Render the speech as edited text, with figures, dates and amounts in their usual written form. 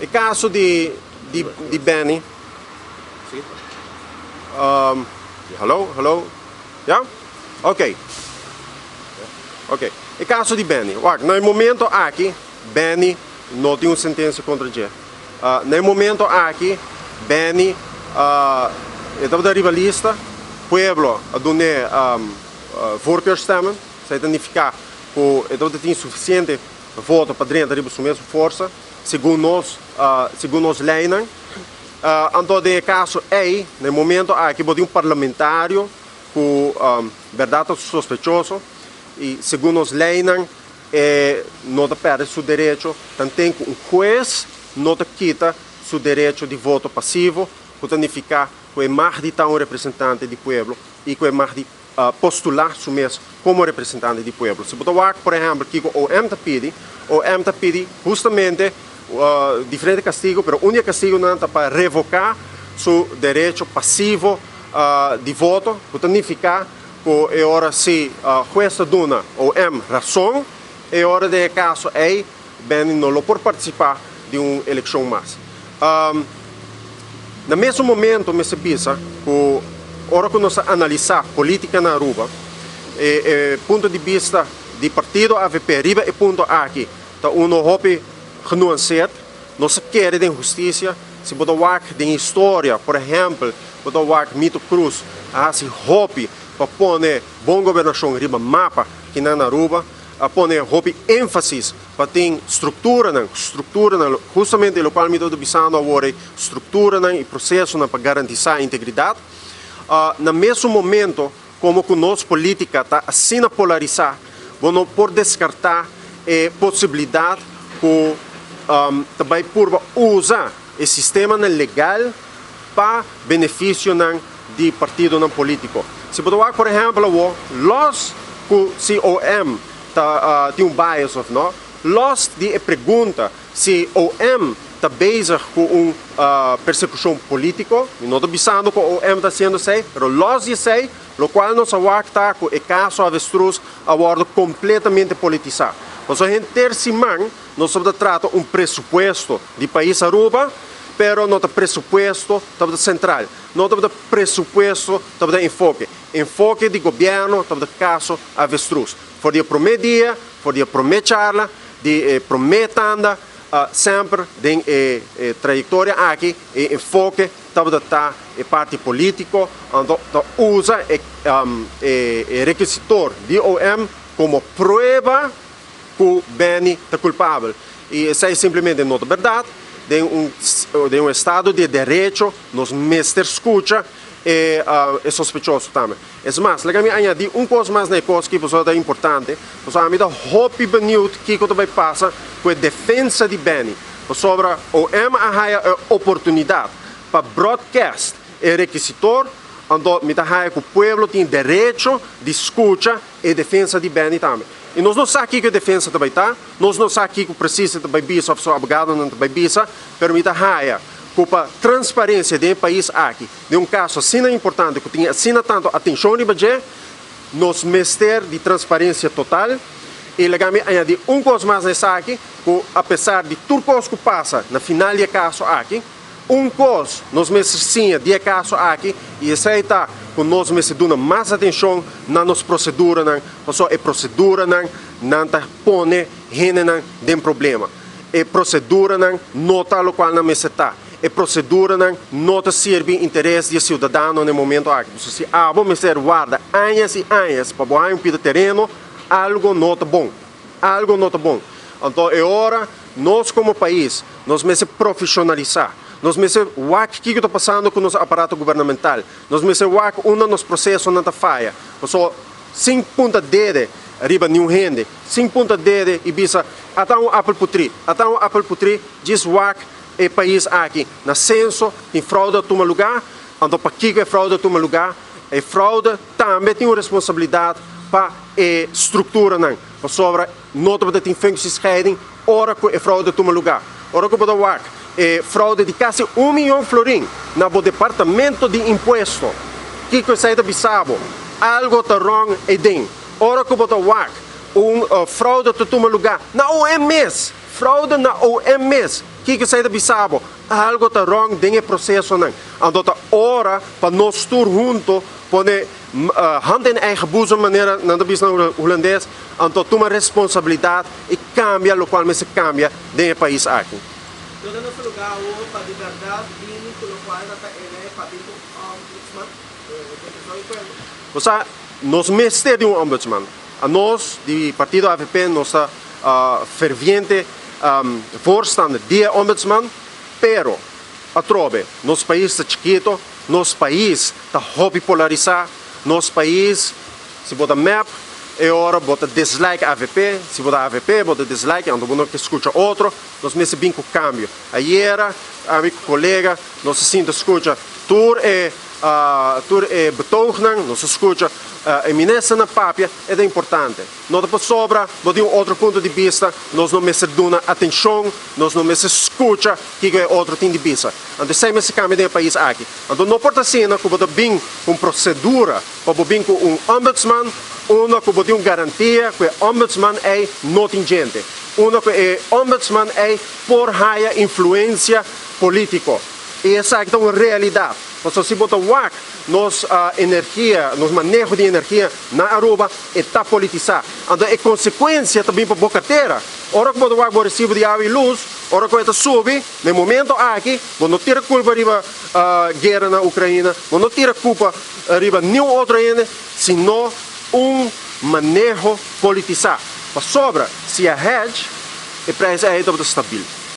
E kaso di di di Benny. Hallo, hallo. Ya? Ok. Ok. E kaso di Benny. Wak, na e momento aki Benny no tin un sentensia kontra dje. Na e momento aki Benny e tabata riba lista, pueblo a dun'é voorkeurstemmen, esei ta nifiká ku e tabata tin sufisiente voto pa drenta riba su mes forsa, segun nos segun nos leinan. Anto den e kaso ei, na e momento aki bo tin un parlamentario ku bèrdat ta sospechoso i segun nos leinan e no ta pèrdè su derecho, tanten ku un hues no ta kita su derecho di voto pasivo, ku ta nifiká ku e mag di ta un representante di pueblo i ku e mag di postulá su mes komo representante di pueblo. Si bo ta wak, por ehèmpel, kiko OM ta pidi, OM ta pidi hustamente diferente kastigu, pero un di e kastigunan ta pa revoká su derecho pasivo di voto, ku ta nifiká ku e ora si hues ta duna OM rason, e ora den e kaso ei Benny no lo por partisipá di un elekshon mas. Na mesun momento mester bisa ku ora ku nos a analisá polítika na Aruba, e e punto di bista di partido avp riba e punto aki ta uno hopi genuanseerd. Nos a kere den hustisia. Si bo ta wak den historia, por ehèmpel, bo ta wak Mito Cruz a hasi hopi pa pone bon gobernashon riba mapa kinan na Aruba, a pone hopi énfasis pa tin strukturanan, strukturanan, hustamente lokual mi tabata bisando awor ei, strukturanan i prosesonan pa garantisá integridat. Na mesun momento, komo ku nos polítika ta asina polarisá, bo no por deskartá e posibilidat ku ta bai purba usa e sistemanan legal pa benefisionan di partidonan polítiko. Si bo ta wak por ehèmpel awor, lòs ku si OM ta tin un bias of no, los di e pregunta si OM ta bezig ku un persekushon politiko, mi no ta bisando ku OM ta hasiendo esei, pero los di esei, lokual nos a wak ta ku e kaso Avestruz a wòrdu kompletamente politisá. Pasobra henter siman nos tabata trata un presupuesto di pais Aruba, pero no ta presupuesto tabata sentral, no tabata presupuesto tabata enfoke. Enfoke di gobièrnu tabata kaso Avestruz. For di e promé dia, for di e promé charla, di e promé tanda, semper den e trayektoria aki e enfoke tabata ta e parti polítiko, anto ta usa e e rekisitor di OM komo prueba ku Benny ta kulpabel. I esei simplemente no ta bèrdat. Den un den un estado di derecho nos mester skucha e e sospechoso tambe. Es mas, laga mi añadí un kos mas na e kos ki pasobra ta importante, pasobra ami ta hopi beniut kiko ta bai pasa ku e defensa di Benny, pasobra OM a haya e oportunidat pa broadcast e rekisitor, anto mi ta haya ku pueblo tin derecho di skucha e defensa di Benny tambe. I nos no sa kiko e defensa ta bai ta, nos no sa kiko presis e ta bai bisa òf su abogadonan ta bai bisa, pero mi ta haya ku pa transparensia den e pais aki, Den un kaso asina importante ku tin asina tantu atenshon riba dje, nos mester di transparensia total. I laga mi añadí un kos mas na esaki, ku apesar di tur kos ku pasa na final di e kaso aki, un kos nos mester siña di e kaso aki, i esei ta ku nos mester duna mas atenshon na nos proseduranan, pasobra e proseduranan nan ta pone hendenan den problema. E proseduranan no ta lokual nan mester ta. E proceduranan no ta sirbi interes di e ciudadano na e momento aki. Pasobra si abo mester warda añas y añas pa bo haña un pida tereno, algo no ta bon. Algo no ta bon. Anto e ora nos como pais nos mester profesionalisa. Nos mester wak kico ta pasando cu nos aparato gubernamental. Nos mester wak unda nos procesonan ta faya. Pasobra sin punta dede riba niun hende, sin punta dede y bisa ata un apel putri, ata un apel putri, djis wak E pais aki na senso tin fraude a tuma luga, anto pakiko e fraude a tuma luga? E fraude tambe tin un responsabilidad pa e structuranan, pasobra no tabata tin functiescheiding ora cu e fraude a tuma luga. Ora cu bo ta wak e fraude di casi un miyon florin na bo departamento di impuesto, kiko esey ta bisa bo? Algo ta wrong eyden. Ora cu bo ta wak un fraude ta tuma luga na OM mes, fraude na OM mes. Kiko esei ta bisa bo? Algo ta wrong den e procesonan. Anto ta ora pa nos tur hunto pone hand in eigen boezem, manera nan ta bisa na Hulandes, anto tuma responsabilidad y cambia locual mester cambia den e pais aki. No ta nos lugar awor pa di berdad bini cu locual nan ta ene pa bin cu ombudsman? Bo ta di acuerdo? Bo sa, nos mester di un ombudsman. Anos di partido avp nos ta ferviente voorstander di e ombudsman, pero atrobe nos pais ta chikito, nos pais ta hopi polarisa, nos pais si bo ta mep e ora bo ta dislike avp, si bo ta avp bo ta dislike anto bo no ke skucha otro, nos mester bin ku kambio. Ayera ami ku kolega nos a sinta skucha tur e tur e betoognan, nos a skucha e ministernan papia, e ta importante. No ta pasobra bo tin un otro punto di bista, nos no mester duna atencion, nos no mester scucha kico e otro tin di bisa. Anto esey mester cambia den e pais aki. Anto no por ta asina cu bo ta bin cu un procedura pa bo bin cu un ombudsman unda cu bo tin un garantia cu e ombudsman ey no tin djente, unda cu e ombudsman ey por haya influencia politico. Y esaki ta un realidad. Pasobra si bo ta wak nos energia, nos maneho di energia na Aruba, e ta politisa. Anto e konsekuensia ta bin pa bo kartera. Ora ku bo ta wak bo resibo di awa i lus, ora ku e ta subi, na e momento aki, bo no tira kulpa riba guera na Ukraina, bo no tira kulpa riba niun otro hende, sino un maneho politisa. Pasobra si a hedge, e prijs ei tabata stabil.